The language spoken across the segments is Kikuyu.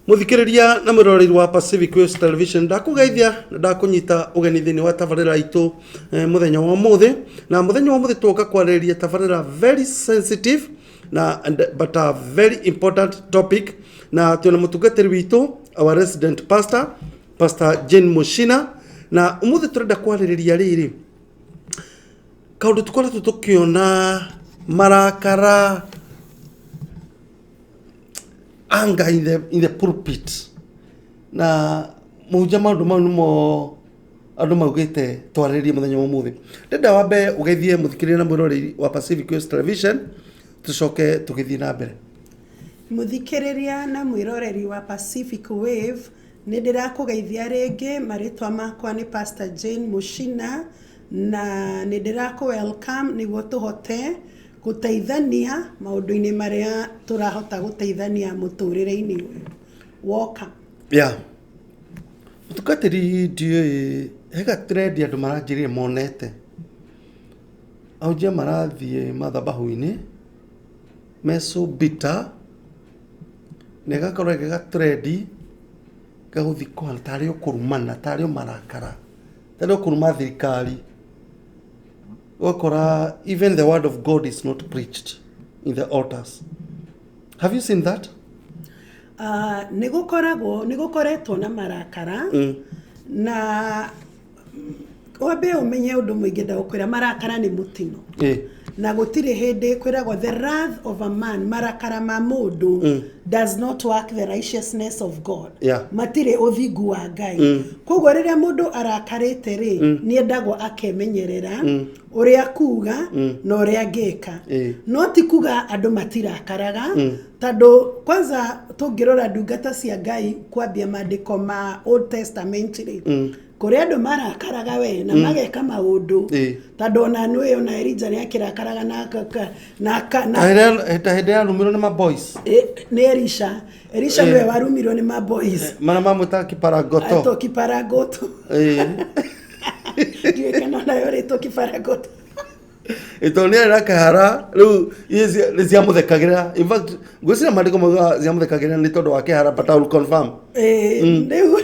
Muthikiriria na mwiroreri wa Pacific Waves Television, ndakugeithia na ndakunyita ugeni thiini wa tabarĩra itũ muthenya wa umuthi. Na muthenya wa umuthi twoka kwarĩrĩria tabarĩra very sensitive na but a very important topic, na twĩna mũtungatĩri witũ, our resident pastor, Pastor Jane Mushina. Na umuthi tũrenda kwarĩrĩria rĩrĩ kaũndũ tũkoretwo tũkĩona, marakara, anger in the pulpit na mũhunjia. Maũndũ mau nĩmo andũ maugĩte twarĩrĩrie mũthenya wa ũmũthĩ. Ndenda wambe ũgeithie mũthikĩrĩria na mwĩroreri wa Pacific Waves Television, tũcoke tũgĩthiĩ na mbere. Mũthikĩrĩria na mwĩroreri wa Pacific Wave, nĩ ndĩrakũgeithia rĩngĩ. Marĩtwa makwa nĩ Pastor Jane Mushina, na nĩ ndĩrakũ welcome nĩguo tũhote gũteithania maũndũ-inĩ marĩa tũrahota gũteithania mũtũrĩre-inĩ ũyũ woka. Ya mũtungatĩri, ndiũĩ hega trend andũ maranjĩrire monete ahunjia marathiĩ mathabahu-inĩ me so bitter, na ĩgakorwo ĩgĩga trend gagũthiĩ kũhana tarĩ o kũrumana, tarĩ o marakara, tarĩ o kũruma thirikari. Ũgakora even the word of God is not preached in the altars. Have you seen that? Nĩ gũkoragwo, nĩ gũkoretwo na marakara. Na wambe ũmenye ũndũ mũingĩ, ndagũkwĩra marakara nĩ mũtino. Na gũtirĩ hĩndĩ kwĩragwo the wrath of a man, marakara ma mũndũ, does not work the righteousness of God. Matirĩ ũthingu wa Ngai. Koguo rĩrĩa mũndũ arakarĩte rĩ, nĩ endagwo akemenyerera ũrĩa kuga na ũrĩa angĩka. No ti kuga andũ matirakaraga, tondũ kwanza tũngĩrora ndungata cia Ngai kwambia maandĩko ma Old Testament rĩ, kũrĩ andũ marakaraga we na mageka maũndũ. Tondũ ona nĩũĩ ona Elija nĩ akĩrakaraga na na Ta hĩndĩ yarumirwo nĩ maboys. Nĩ Elisha. Elisha nĩwe warumirwo nĩ maboys. Marĩa mamwĩtaga kiparagoto. Ato kiparagoto. Ndiũĩ kana onayo rĩtwo kiparagoto. Tondũ nĩ arĩ na kĩhara rĩu ici nĩ ciamũthekagĩra. In fact, ngwĩciria maandĩko maugaga ciamũthekagĩra nĩ tondũ wa kĩhara, but I will confirm. Rĩu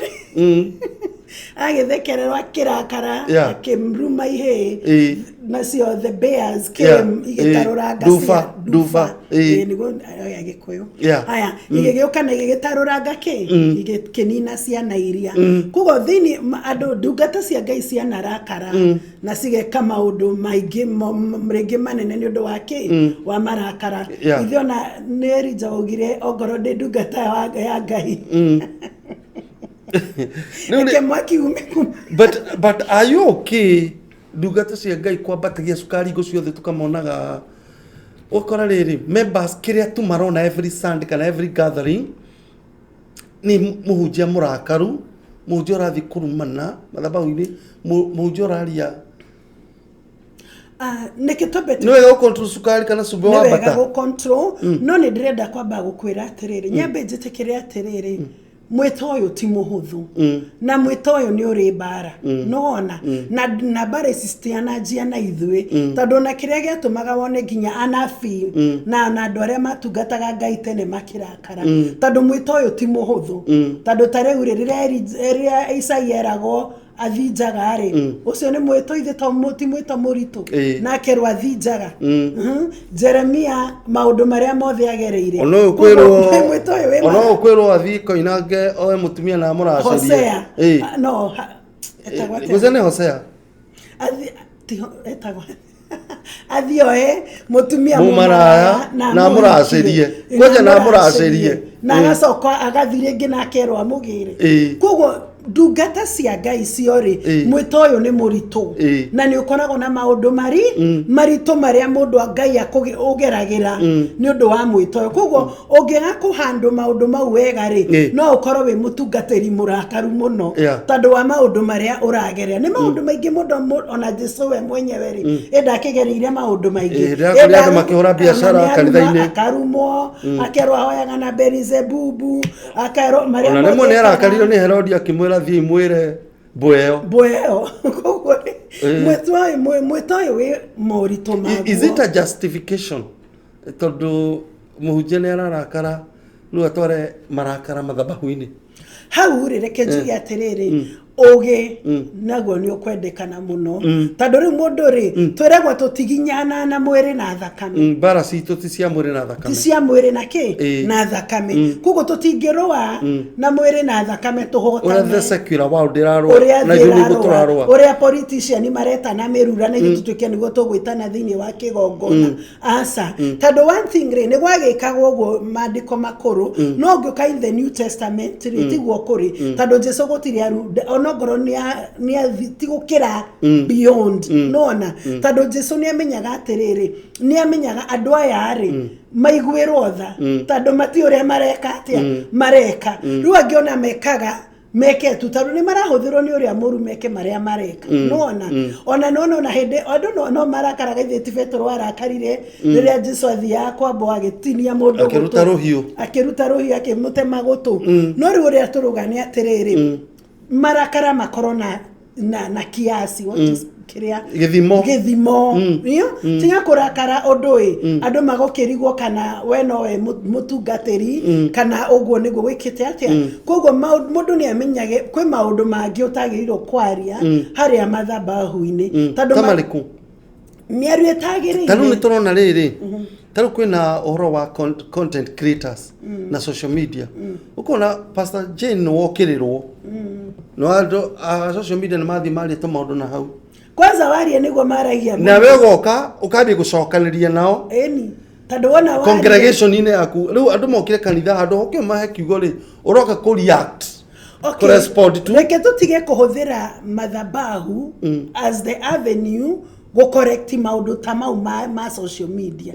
agĩthekererwo akĩrakara, akĩruma ihĩĩ. Nacio the bears came, igĩtarũranga. Nduba, nduba. Nĩguo ya Gĩkũyũ. Haya, igĩgĩũka na igĩgĩtarũranga kĩ, igĩkĩnina ciana iria. Koguo thĩinĩ andũ, ndungata cia Ngai cianarakara na cigeka maũndũ maingĩ rĩngĩ manene nĩ ũndũ wa kĩ, wa marakara. Ithuĩ ona nĩ Elija waugire, ongorwo ndĩ ndungata ya Ngai, Rĩu reke mwaki ume kuma. But are you okay ndungata cia Ngai kwambatagia cukari hingo ciothe? Tukamonaga, ũgakora rĩrĩ members kĩrĩa tu marona every Sunday kana every gathering nĩ mũhunjia mũrakaru, mũhunjia ũrathiĩ kũrumana mathabahu-inĩ, mũhunjia ũraria. Ah, nĩkĩ twambe Nĩ wega gũcontrol cukari kana cumbĩ nĩ wega wambata. gũ control, no nĩ ndĩrenda kwamba gũkwĩra atĩrĩrĩ, nyambe njĩtĩkĩre atĩrĩrĩ, mwĩto ũyũ ti mũhũthũ, na mwĩto ũyũ nĩ ũrĩ mbara nĩwona, na mbara ici citiananjia na ithuĩ, tondũ ona kĩrĩa gĩatũmaga wone nginya anabii na andũ arĩa matungataga Ngai tene makĩrakara, tondũ mwĩto ũyũ ti mũhũthũ. Tondũ ta rĩu rĩ, rĩrĩa Isaia eragwo athiĩ njaga rĩ, ũcio nĩ mwĩto ithe to ti mwĩto mũritũ? Na akerwo athiĩ njaga. Jeremia maũndũ marĩa mothe agereire. Ona ũyũ kwĩrwo Koguo, mwĩto ũyũ wĩ ona ũyũ kwĩrwo athiĩ koinange oe mũtumia na amũracĩrie. Hosea. Ah, no etagwo atĩa? Ngwĩciria nĩ Hosea. Etagwo athiĩ oe mũtumia mũmaraya na amũracĩrie. Kwanja na amũracĩrie. Na agacoka agathiĩ rĩngĩ na akerwo amũgĩre. Koguo ndungata cia Ngai cio rĩ, mwĩto ũyũ nĩ mũritũ. Na nĩ ũkoragwo na maũndũ mari maritũ marĩa mũndũ wa Ngai ũgeragĩra nĩ ũndũ wa mwĩto ũyũ. Koguo ũngĩaga kũhandũ maũndũ mau wega rĩ, no ũkorwo wĩ mũtungatĩri mũrakaru mũno, tondũ wa maũndũ marĩa ũragerera. Nĩ maũndũ maingĩ mũndũ ona Jesu we mwenyewe rĩ, enda akĩgereire maũndũ maingĩ. Ĩ, rĩrĩa kũrĩ andũ makĩhũra biacara Ona nĩ kanitha-inĩ. Akarumwo, akerwo ahoyaga na Belizebubu, akerwo marĩa Ona rĩmwe mothe nĩ arakarirwo ekaga. Nĩ Herodi akĩmwĩra thiĩ mwĩre mbwe ĩyo. Mbwe ĩyo. Koguo rĩ, mwĩto ũyũ wĩ moritũ Is it maguo. a justification tondũ mũhunjia nĩ ararakara? No atware marakara mathabahu-inĩ. Hau rĩ, reke njuge atĩrĩrĩ, ũgĩ naguo nĩ ũkwendekana mũno, tondũ rĩu mũndũ rĩ, twĩragwo tũtiginyana na mwĩrĩ na thakame. Mbara citũ ti cia mwĩrĩ na Ti thakame. cia mwĩrĩ na kĩ? Na thakame. Koguo tũtingĩrũa na mwĩrĩ na thakame Ũrĩa the tũhotane. Secular world ĩrarũa Ũrĩa na thĩ ithuĩ nĩguo ĩrarũa, tũrarũa. Ũrĩa politician maretana mĩrura na ithuĩ tũtuĩke nĩguo tũgwĩtana thĩinĩ wa kĩgongona, aca. Tondũ one thing rĩ, nĩ gwagĩkagwo ũguo maandĩko makũrũ, no ũngĩũka in the New Testament rĩ, tiguo kũrĩ, tondũ Jesu gũtirĩ onongorwo ti gũkĩra beyond nona, tondũ Jesu nĩ amenyaga atĩrĩrĩ, nĩ amenyaga andũ aya rĩ maiguĩrwo tha, tondũ mati ũrĩa mareka atĩa mareka. Rĩu angĩona mekaga meke tu, tondũ nĩ marahũthĩrwo nĩ ũrĩa mũru meke marĩa mareka, nona ona nona ona hĩndĩ andũ no marakaraga. Ithe ti Petero arakarire rĩrĩa Jesu athiaga kwambwo agĩtinia mũndũ Akĩruta gũtũ. Rũhiũ. Akĩruta rũhiũ akĩmũtema gũtũ. No rĩu ũrĩa tũrauga nĩ atĩrĩrĩ, marakara makorwo na kiasi, what is kĩrĩa? Gĩthimo. Gĩthimo. Ĩyo tiga kũrakara ũndũ ĩ andũ magũkĩrigwo kana we nowe mũtungatĩri kana ũguo nĩguo gwĩkĩte atĩa. Koguo mũndũ nĩ amenyage kwĩ maũndũ mangĩ ũtagĩrĩirwo kwaria harĩa mathabahu-inĩ, tondũ Ta marĩkũ? Mĩario Ta rĩu nĩ ĩtagĩrĩire. Tũrona rĩrĩ, ta rĩu kwĩna ũhoro wa content creators na social media, ũkona Pastor Jane nĩ wokĩrĩrwo no andũ a social media nĩ mathiĩ maria tũmaũndũ na hau. Kwanza warie nĩguo maragia. Nawe ũgoka ũkambia gũcokanĩria nao. Ĩni, tondũ wona warie Congregation-inĩ yaku rĩu andũ mokire kanitha, handũ hoke mahe kiugo rĩ, ũroka kũ react, kũ respond to. Reke tũtige kũhũthĩra mathabahu as the avenue gũcorrect maũndũ ta mau ma social media,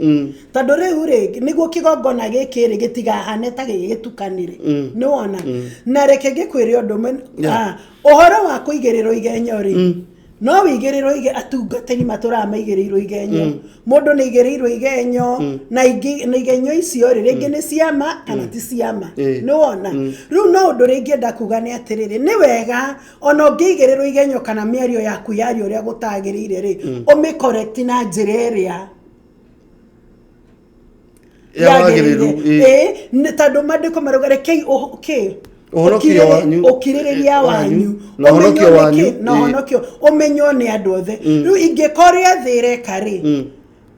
tondũ rĩu rĩ, nĩguo kĩgongona gĩkĩ rĩ gĩtigahane ta gĩgĩtukanĩre, nĩ wona? Na reke ngĩkwĩre ũndũ ũmwe. Ah, ũhoro wa kũigĩrĩrwo igenyo rĩ, no wĩigĩrĩrwo ige atungatĩri matũraga maigĩrĩirwo igenyo. Mũndũ nĩ aigĩrĩirwo igenyo na ingĩ, na igenyo icio rĩ, rĩngĩ nĩ ciama kana ti ciama. Nĩ wona? Rĩu no ũndũ ũrĩa ingĩenda kuga nĩ atĩrĩrĩ, nĩ wega ona ũngĩigĩrĩrwo igenyo kana mĩario yaku yario ũrĩa gũtagĩrĩire rĩ, ũmĩ correct na njĩra ĩrĩa Ya wagĩrĩru. Ĩĩ, nĩ tondũ maandĩko marauga rekei kĩ Ũhonokio wanyu. Ũkirĩrĩria wanyu. Na ũhonokio Ũmenywo nĩ wanyu. kĩ? Na ũhonokio ũmenywo nĩ andũ othe. Rĩu ingĩka ũrĩa thĩ ĩreka rĩ,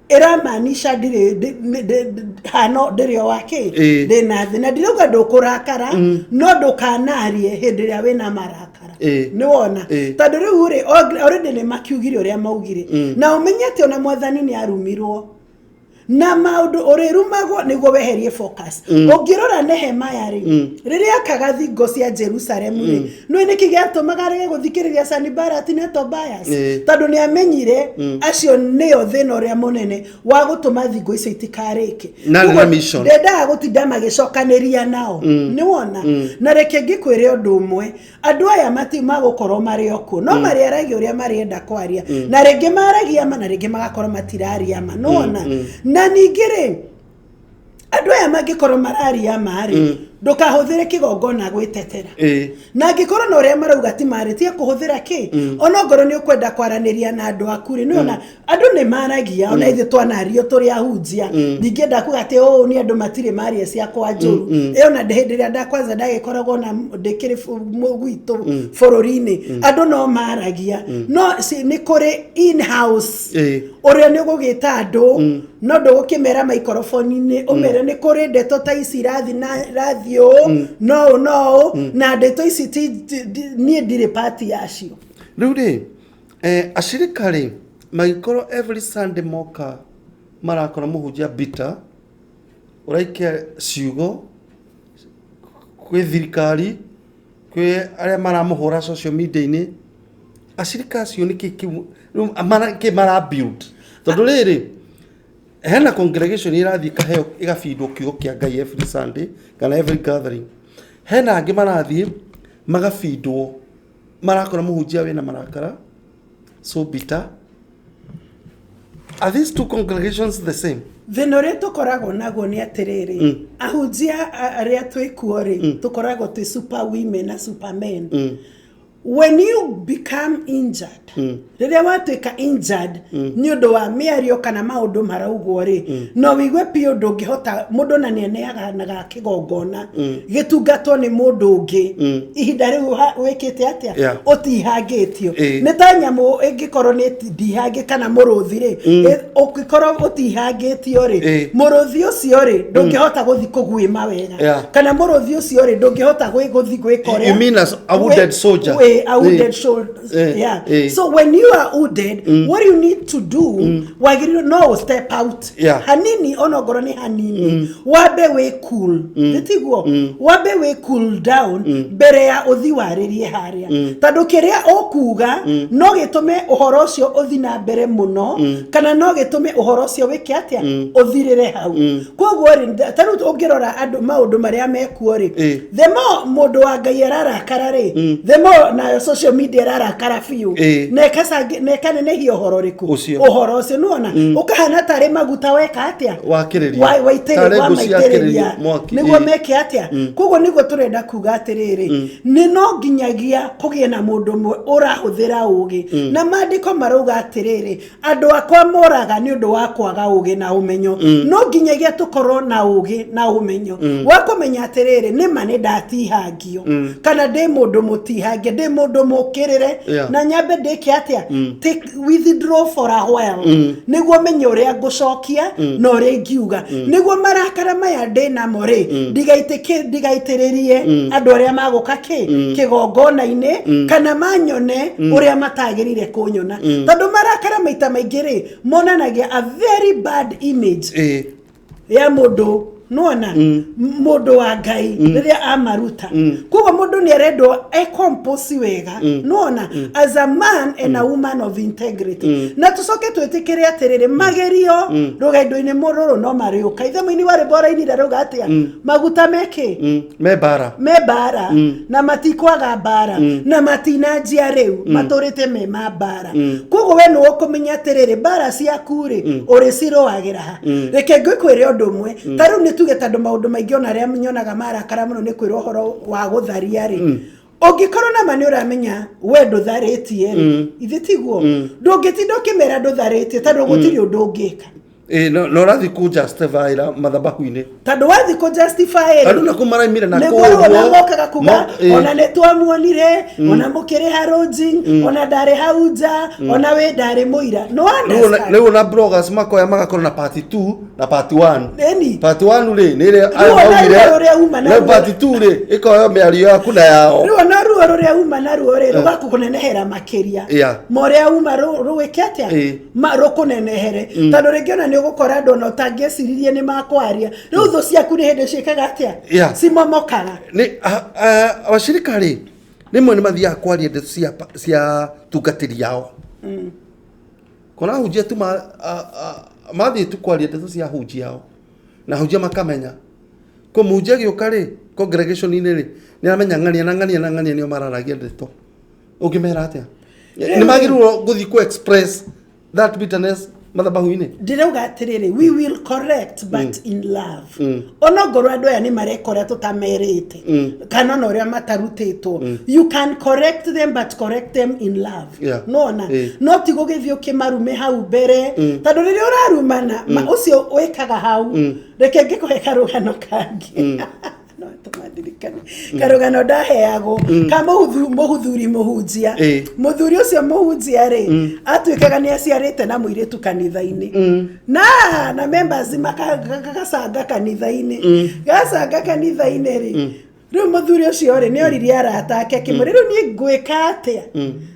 ĩramaanisha ndirĩ hano ndĩrĩ o wa kĩ ndĩ na thĩ, na ndirauga ndũkũrakara, no ndũkanarie hĩndĩ ĩrĩa wĩna marakara. Nĩ wona? Tondũ rĩu rĩ, already nĩ makiugire ũrĩa maugire, na ũmenye atĩ ona Mwathani nĩ arumirwo na maũndũ ũrĩrumagwo nĩguo weherie focus. Ũngĩrora Nehemaya rĩ, rĩrĩa akaga thingo cia Jerusalemu rĩ, nĩ nĩkĩ gĩatũmaga arege gũthikĩrĩria Sanibalati na Tobias? Tondũ nĩ amenyire acio nĩo thĩna ũrĩa mũnene wa gũtũma thingo icio itikarĩke. Na nĩ na Koguo mission. ndendaga gũtinda magĩcokanĩria nao, nĩ wona? Na reke ngĩkwĩre ũndũ ũmwe, andũ aya mati magũkorwo marĩ o kuo, no marĩaragia ũrĩa marĩenda kwaria, na rĩngĩ maragia ma na rĩngĩ magakorwo matiraria ma, nĩwona? Na ningĩ rĩ, andũ aya mangĩkorwo mararia ma rĩ, ndũkahũthĩre kĩgongona gwĩtetera. Na angĩkorwo na ũrĩa marauga ti marĩ, tiga kũhũthĩra kĩ onongorwo nĩ ũkwenda kwaranĩria na andũ aku rĩ, nĩwona andũ nĩ maragia, ona ithuĩ twanario tũrĩ ahunjia. Ndingĩenda kuga atĩ ũũ nĩ andũ matirĩ maria ciakwa njũru. Ĩyo na hĩndĩ ĩrĩa ndakwanza ndagĩkoragwo na ndĩkĩrĩ gwitũ bũrũri-inĩ, andũ no maragia, no nĩ kũrĩ in house ũrĩa nĩ ũgũgĩta andũ, no ndũgũkĩmera maikoroboni-inĩ, ũmere nĩ kũrĩ ndeto ta ici irathiĩ na irathiĩ ũũ no ũũ no ũũ, na ndeto ici ti niĩ ndirĩ pati yacio. Rĩu rĩ, acirika rĩ, magĩkorwo every Sunday moka marakora mũhunjia bita ũraikia ciugo kwĩ thirikari, kwĩ arĩa maramũhũra social media-inĩ, acirika acio nĩkĩ kĩu rĩu kĩ mara build? Tondũ rĩrĩ, hena congregation ĩrathiĩ ĩkaheo, ĩgabindwo kiugo kĩa Ngai every Sunday kana every gathering. Hena angĩ marathiĩ magabindwo, marakora mũhunjia wĩna marakara, so bitter. Are these two congregations the same? Thĩna ũrĩa tũkoragwo naguo nĩ atĩrĩrĩ, ahunjia arĩa twĩkuo rĩ, tũkoragwo twĩ super women na supermen. When you become injured, rĩrĩa watuĩka injured nĩ ũndũ wa mĩario kana maũndũ maraugwo rĩ, no wĩigue biũ ndũngĩhota. Mũndũ na nĩ aneanaga kĩgongona gĩtungatwo nĩ mũndũ ũngĩ ihinda rĩu wĩkĩte atĩa? Ũtihangĩtio. Nĩ ta nyamũ ĩngĩkorwo nĩ ndihange kana mũrũthi rĩ, ũngĩkorwo ũtihangĩtio rĩ, mũrũthi ũcio rĩ, ndũngĩhota gũthi kũguĩma wega, kana mũrũthi ũcio rĩ, ndũngĩhota gũthi gwĩka ũrĩa You mean as a wounded soldier? A wounded soldier. Yeah. So when you are wounded, what you need to do, wagĩrĩirwo no step out hanini, onongorwo nĩ hanini, wambe wĩ cool, tiguo? Wambe wĩ cool down mbere ya ũthi warĩrie harĩa, tondũ kĩrĩa ũkuga no gĩtũme ũhoro ũcio ũthi na mbere mũno, kana no gĩtũme ũhoro ũcio wĩke atĩa? Ũthirĩre hau. Koguo rĩ, ta rĩu ũngĩrora andũ maũndũ marĩa mekuo rĩ, the more mũndũ wa Ngai ararakara rĩ, the more nayo social media ĩrarakara biũ na na ĩkanenehia ũhoro ũrĩkũ? Ũcio. Ũhoro ũcio nĩwona ũkahana tarĩ maguta weka atĩa? Wakĩrĩria. Waitĩrĩ- Tarĩ ngũ wamaitĩrĩria ciakĩrĩria mwaki. Nĩguo meke atĩa? Koguo nĩguo tũrenda kuga atĩrĩrĩ, nĩ no nginyagia kũgĩe na mũndũ ũmwe ũrahũthĩra ũgĩ, na maandĩko marauga atĩrĩrĩ, andũ akwa moraga nĩ ũndũ wa kwaga ũgĩ na ũmenyo. No nginyagia tũkorwo na ũgĩ na ũmenyo wa kũmenya atĩrĩrĩ, nĩma nĩ ndatihangio kana ndĩ mũndũ mũtihangie, ndĩ mũndũ mũkĩrĩre, na nyambe ndĩke atĩa? Take withdraw for a while, nĩguo menye ũrĩa ngũcokia na ũrĩa ingiuga, nĩguo marakara maya ndĩ namo rĩ, ndigaitĩrĩrie andũ arĩa magũka kĩ kĩgongona-inĩ, kana manyone ũrĩa matagĩrĩire kũnyona, tondũ marakara maita maingĩ rĩ, monanagia a very bad image ya mũndũ, nona mũndũ wa Ngai rĩrĩa amaruta. Koguo mũndũ nĩ arendwo ecompose wega, nona as a man and a woman of integrity. Na tũcoke twĩtĩkĩre atĩrĩrĩ, magerio rũgendo-inĩ rũrũ no marĩũka. Ithe mũini wa rwĩmbo arainire rauga atĩa? Maguta mekĩ? Me mbara. Me mbara, na matikwaga mbara, na matinanjia rĩu matũrĩte me ma mbara. Koguo we nĩwe ũkũmenya atĩrĩrĩ, mbara ciaku rĩ, ũrĩcirũagĩra ha. Reke ngĩkwĩre ũndũ ũmwe. Ta rĩu nĩ tuge, tondũ maũndũ maingĩ ona arĩa nyonaga marakara mũno nĩ kwĩrwo ũhoro wa gũtharia rĩ, ũngĩkorwo na ma nĩ ũramenya we ndũtharĩtie rĩ, ithe tiguo? Ndũngĩtinda ũkĩmera ndũtharĩtie, tondũ gũtirĩ ũndũ ũngĩka. No ũrathiĩ kũ justify mathabahu-inĩ. Tondũ wathiĩ kũ justify rĩ, Andũ naku maraimire na nĩguo rĩu ona kũu mokaga kuga, ona nĩ twamuonire, ona mũkĩrĩha lodging, ona ndarĩ hau nja, ona wĩ ndarĩ mũira no understand. Rĩu ona bloggers makoya magakorwo na part 2 na part 1. Ĩni. Part 1 rĩ, nĩ ĩrĩa Rĩu ona maugire. ruo rũrĩa uma Rĩu naruo. part 2 rĩ, ĩkoyo mĩario yaku na yao. Rĩu ona ruo rũrĩa uma naruo rĩ, rũgakũnenehera makĩria ma ũrĩa uma rũĩke atĩa? Rũkũnenehere, tondũ rĩngĩ ona nĩ ũgũkora andũ ona ũtangĩeciririe nĩ makwaria. Rĩu thũ ciaku nĩ hĩndĩ ciĩkaga atĩa? Cimomokaga. Nĩ wacirika rĩ, rĩmwe nĩ mathiaga kwaria ndeto cia tungatĩri ao, kona hunjia tu mathiĩ tu kwaria ndeto cia hunjia ao, na hunjia makamenya ko mũhunjia agĩũka rĩ congregation-inĩ rĩ, nĩ aramenya ng'ania na ng'ania na ng'ania nĩo mararagia ndeto. Ũngĩmera atĩa? Nĩ magĩrĩirwo gũthiĩ ku express that bitterness mathabahu-inĩ? Ndĩrauga atĩrĩrĩ, we will correct but in love. Onongorwo andũ aya nĩ mareka ũrĩa tũtamerĩte, kana ona ũrĩa matarutĩtwo, you can correct them, but correct them in love. Nona no ti gũgĩthiĩ ũkĩmarume hau mbere, tondũ rĩrĩa ũrarumana ũcio wĩkaga hau. Reke ngĩkũhe karũgano kangĩ, no tũmandirikane karũgano ndaheagwo ka mũhuthuri mũhunjia. Mũthuri ũcio mũhunjia rĩ, atuĩkaga nĩ aciarĩte na mũirĩtu kanitha-inĩ, na members makagacanga kanitha-inĩ, gacanga kanitha-inĩ rĩ. Rĩu mũthuri ũcio rĩ, nĩ oririe arata ake akĩmwĩra, rĩu niĩ ngwĩka atĩa?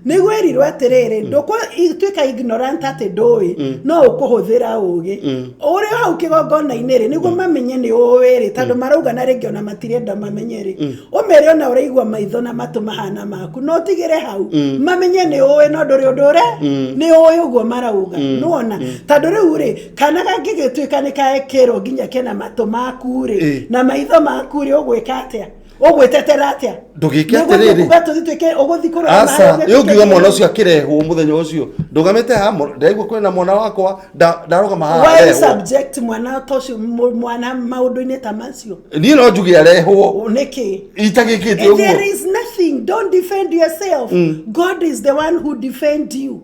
Nĩguo erirwo atĩrĩrĩ, ndũgũtuĩka ignorant atĩ ndũĩ, no ũkũhũthĩra ũgĩ ũrĩ hau kĩgongona-inĩ rĩ, nĩguo mamenye nĩ ũĩ rĩ, tondũ marauga na rĩngĩ ona matirenda mamenye rĩ, ũmere ona ũraigua maitho na matũ mahana maku, no ũtigĩre hau mamenye nĩ ũĩ, no ndũrĩ ũndũ ũre nĩ ũĩ ũguo marauga, nĩwona? Tondũ rĩu rĩ, kana kangĩgĩtuĩka nĩ kaekĩrwo nginya kena matũ maku rĩ, na maitho maku rĩ, ũgwĩka atĩa? Ũgwĩtetera atĩa? Ndũgĩke Nĩguo atĩrĩrĩ. tũkuga tũthiĩ twĩke ũgũthiĩ kũrora Aca, harĩa ĩ ũngiuga ũgĩtuĩke mwana ũcio akĩrehwo mũthenya ũcio, ndũgamĩte haha, ndaigua kwĩna mwana wakwa, ndarũgama haha Why you arehwo. subject mwana ta ũcio, mwana maũndũ-inĩ ta macio? Niĩ no njuge arehwo. Nĩkĩ? Itagĩkĩte ũguo. There is nothing Don't defend yourself. God is the one who defend you.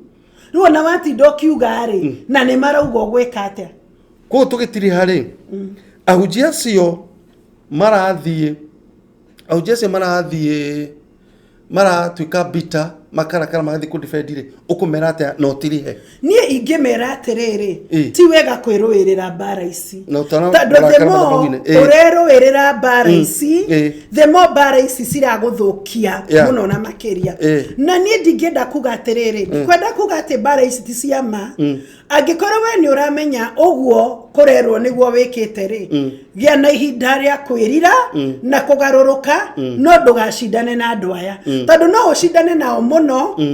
Rĩu ona watinda ũkiuga rĩ, na nĩ marauga ũgwĩka atĩa? Koguo tũgĩtiriha rĩ, ahunjia acio marathiĩ, ahunjia acio marathiĩ maratuĩka bita makarakara magathiĩ kũ defend rĩ, ũkũmera atĩa na ũtirihe? Niĩ ingĩmera atĩrĩrĩ, Ĩ. ti wega kwĩrũĩrĩra mbara ici. Na ũtana- Tondũ the marakara more mathagu-inĩ. Ĩ. ũrerũĩrĩra mbara ici, Ĩ. the more mbara ici ciragũthũkia Yeah. mũno na makĩria. Ĩ. Na niĩ ndingĩenda kuga atĩrĩrĩ, ndikwenda kuga atĩ mbara ici ti cia ma. Angĩkorwo we nĩ ũramenya ũguo kũrerwo nĩguo wĩkĩte rĩ, gĩa na ihinda rĩa kwĩrira na kũgarũrũka, no ndũgacindane na andũ aya, tondũ no ũcindane nao mũno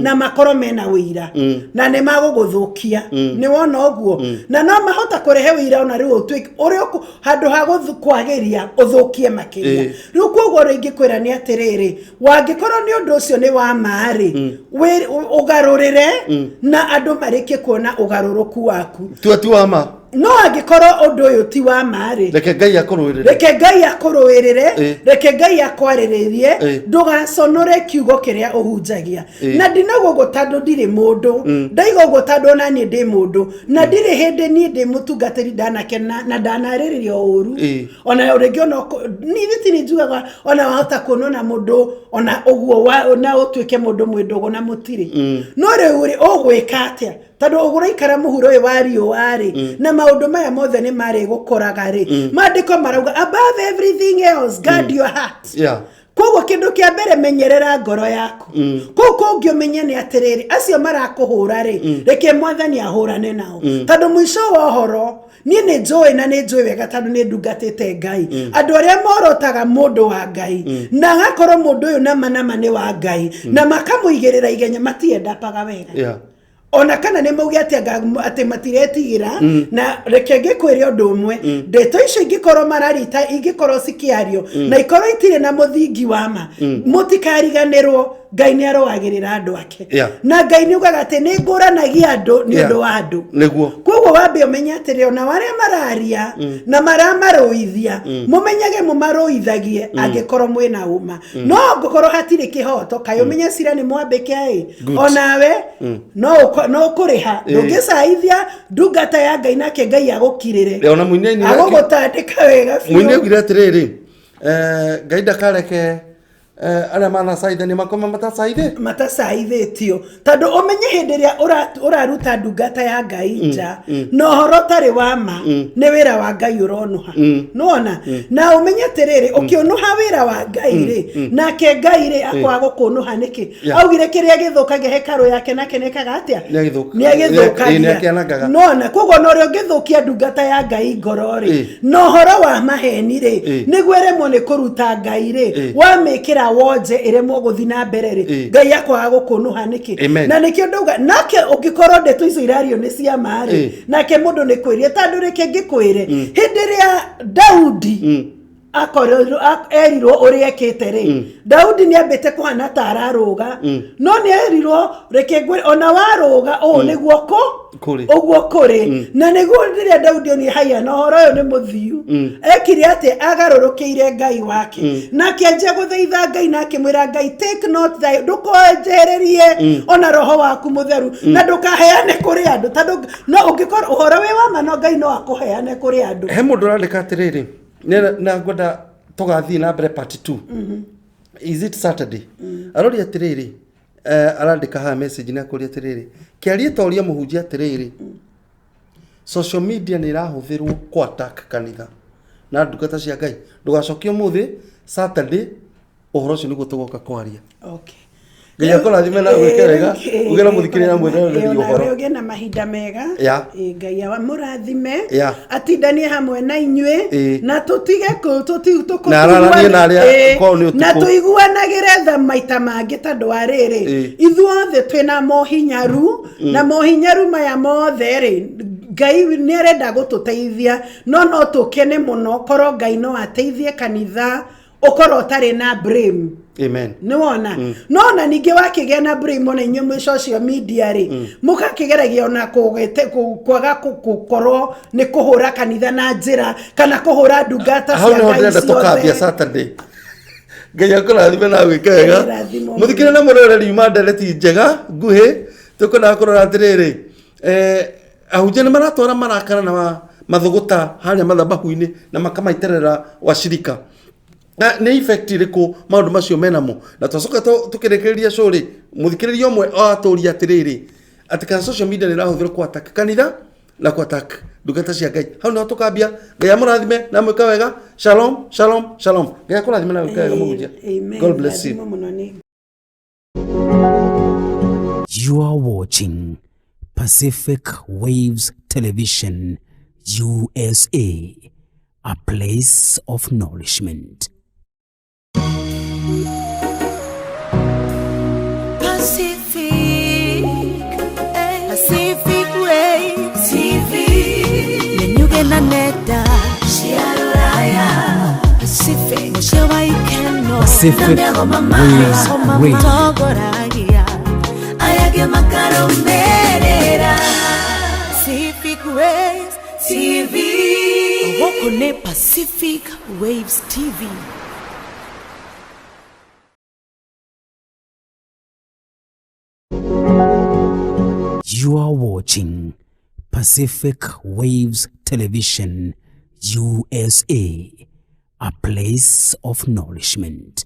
na makorwo mena ũira na nĩ magũgũthũkia. Nĩ wona ũguo? Na no mahota kũrehe ũira ona rĩu ũtuĩke ũrĩa handũ ha kwagĩria ũthũkie makĩria. Rĩu koguo ũrĩa ingĩkwĩra nĩ atĩrĩrĩ, wangĩkorwo nĩ ũndũ ũcio nĩ wa ma rĩ, ũgarũrĩre na andũ marĩkie kuona ũgarũrũku waku. Tua ti wa ma. No angĩkorwo ũndũ ũyũ ti wa ma rĩ, reke Ngai akũrũĩrĩre. Reke Ngai akũrũĩrĩre. Reke Ngai akwarĩrĩrie. Ndũgaconore kiugo kĩrĩa ũhunjagia. Na ndinauga ũguo tondũ ndirĩ mũndũ, ndaiga ũguo tondũ ona niĩ ndĩ mũndũ, na ndirĩ hĩndĩ niĩ ndĩ mũtungatĩri ndanakena na ndanarĩrĩria ũru. Ona rĩngĩ ona niĩ gĩtirĩ njugaga ona wahota kuonwo na mũndũ ona ũguo na ũtuĩke mũndũ mwĩ ndũgũ na mũtirĩ. No rĩu rĩ, ũgwĩka atĩa? Tondũ ũgũraikara mũhuro ũyũ wa riũa rĩ, na maũndũ maya mothe nĩ marĩ gũkoraga rĩ, maandĩko marauga above everything else, guard your heart. Koguo kĩndũ kĩa mbere, menyerera ngoro yaku. Kũu kũngĩ ũmenye nĩ atĩrĩrĩ, acio marakũhũra rĩ, reke Mwathani ahũrane nao, tondũ mũico wa ũhoro niĩ nĩ njũĩ, na nĩ njũĩ wega tondũ nĩ ndungatĩte Ngai, andũ arĩa morotaga mũndũ wa Ngai na agakorwo mũndũ ũyũ nama nama nĩ wa Ngai na makamũigĩrĩra igenya, matiendapaga wega. Ona kana nĩ mauge atĩ atĩ matiretigĩra. Na reke ngĩkwĩre ũndũ ũmwe, ndeto icio ingĩkorwo mararita, ingĩkorwo cikĩario na ikorwo itirĩ na mũthingi wa ma, mũtikariganĩrwo Ngai nĩ arũagĩrĩra andũ ake. Na Ngai nĩ ugaga atĩ nĩ ngũranagia andũ nĩ ũndũ wa andũ. Koguo wambe ũmenye atĩrĩ, ona arĩa mararia na maramarũithia, mũmenyage mũmarũithagie angĩkorwo mwĩna ũma. No angĩkorwo hatirĩ kĩhoto, kaĩ ũmenye cira nĩ mwambĩke ĩ. Onawe no ũkũrĩha. Ndũngĩcaithia ndungata ya Ngai nake Ngai agũkirĩre. Ona mũini agũgũtandĩka wega mũini biũ. Augire atĩrĩrĩ, Ngai ndakareke arĩa manacaithania makome matacaithĩ. Matacaithĩtio, tondũ ũmenye hĩndĩ ĩrĩa ũraruta ndungata ya Ngai nja na ũhoro ũtarĩ wa ma, nĩ wĩra wa Ngai ũronũha. Nĩwona? Na ũmenye atĩrĩrĩ, ũkĩũnũha wĩra wa Ngai rĩ, nake Ngai rĩ, akwaga gũkũnũha nĩkĩ? Augire kĩrĩa gĩthũkagia hekarũ yake nake nĩkaga atĩa? Nĩagĩthũkagia. Nĩakĩanangaga. Nona koguo na ũrĩa ũngĩthũkia ndungata ya Ngai ngoro rĩ, na ũhoro wa maheni rĩ, nĩguo ĩremwo nĩ kũruta Ngai rĩ, wamĩkĩra wonje ĩremwo gũthiĩ na mbere rĩ, Ngai akwaga gũkũnũha nĩkĩ? Amen. Na nĩkĩo ndauga nake ũngĩkorwo ndeto icio irario nĩ cia ma rĩ, nake mũndũ nĩ kwĩria, tondũ reke ngĩkwĩre, hĩndĩ ĩrĩa Daudi akorirwo erirwo ũrĩa ekĩte rĩ, Daudi nĩ ambĩte kũhana ta ararũga, no nĩ erirwo, reke ngwĩre, ona warũga ũũ nĩguo kũ Kũrĩ. Ũguo kũrĩ. Na nĩguo rĩrĩa Daudi onire haya na ũhoro ũyũ nĩ mũthiu, ekire atĩ agarũrũkĩire Ngai wake na akĩanjia gũthaitha Ngai na akĩmwĩra Ngai, take not thy, ndũkonjehererie ona roho waku mũtheru na ndũkaheane kũrĩ andũ, tondũ no ũngĩkorwo ũhoro wĩ wa ma, no Ngai no akũheane kũrĩ andũ. He mũndũ ũrandĩka atĩrĩrĩ, na ngwenda tũgathiĩ na mbere part 2, is it Saturday? Aroria atĩrĩrĩ, arandĩka haha message na akũria atĩrĩrĩ, kĩarie ta ũria mũhunjia atĩrĩrĩ, social media nĩ ĩrahũthĩrwo kũ attack kanitha na ndungata cia Ngai. Ndũgacokie ũmũthĩ, Saturday ũhoro ũcio nĩguo tũgoka kwaria. Ngai akũrathime na gwĩke wega, ũgĩe na mũthikĩrĩria na mwĩroreri ũhoro. Nawe ũgĩe na mahinda mega. Ĩ, Ngai amũrathime, atindanie hamwe na inyuĩ, na tũtige Na araranie na arĩa kwao nĩ ũtukũ. Na tũiguanagĩre tha maita mangĩ, tondũ wa rĩrĩ, ithuothe twĩna mohinyaru, na mohinyaru maya mothe rĩ, Ngai nĩ arenda gũtũteithia, no tũkene mũno korwo Ngai no ateithie kanitha ũkorwo ũtarĩ na blame. Amen. Nĩwona? No ona ningĩ wakĩgĩa na blame, ona inyuĩ mwĩ social media rĩ, mũgakĩgeragia ona kwaga gũkorwo nĩ kũhũra kanitha na njĩra kana kũhũra ndungata Hau cia nĩho Ngai ndĩrenda tũkambia ciothe. Saturday. Ngai akũrathime na gwĩka wega. Ĩrathimwo. Mũthikĩrĩria na mũroreri, yuma ndereti njega nguhĩ tũkwendaga kũrora atĩrĩrĩ, ahunjia nĩ maratwara marakara na mathũgũta harĩa mathabahu-inĩ na makamaitĩrĩra wacirika. Na nĩ effect ĩrĩkũ maũndũ macio menamo? Na twacoka tũkĩrĩkĩrĩria show rĩ, mũthikĩrĩria ũmwe atũria atĩrĩrĩ, atĩ kana social media nĩ ĩrahũthĩrwo kũ attack kanitha na kũ attack ndungata cia Ngai. Hau nĩho tũkambia. Ngai amũrathime na amwĩka wega. Shalom, shalom, shalom. Ngai akũrathime na gwĩka wega, mũhunjia. Amen. God bless you. Rathimwo mũno nĩ You are watching Pacific Waves Television USA, a place of nourishment. Pacific, Pacific Waves TV. Menyuge na nenda cia rũraya. Pacific, mũciĩ wa ikeno. Pacific Na mĩago mama. Waves Radio. Matongoragia aya angĩ makarũmĩrĩra. Pacific Waves TV. Gũkũ nĩ Pacific Waves TV. You are watching Pacific Waves Television USA, a place of nourishment.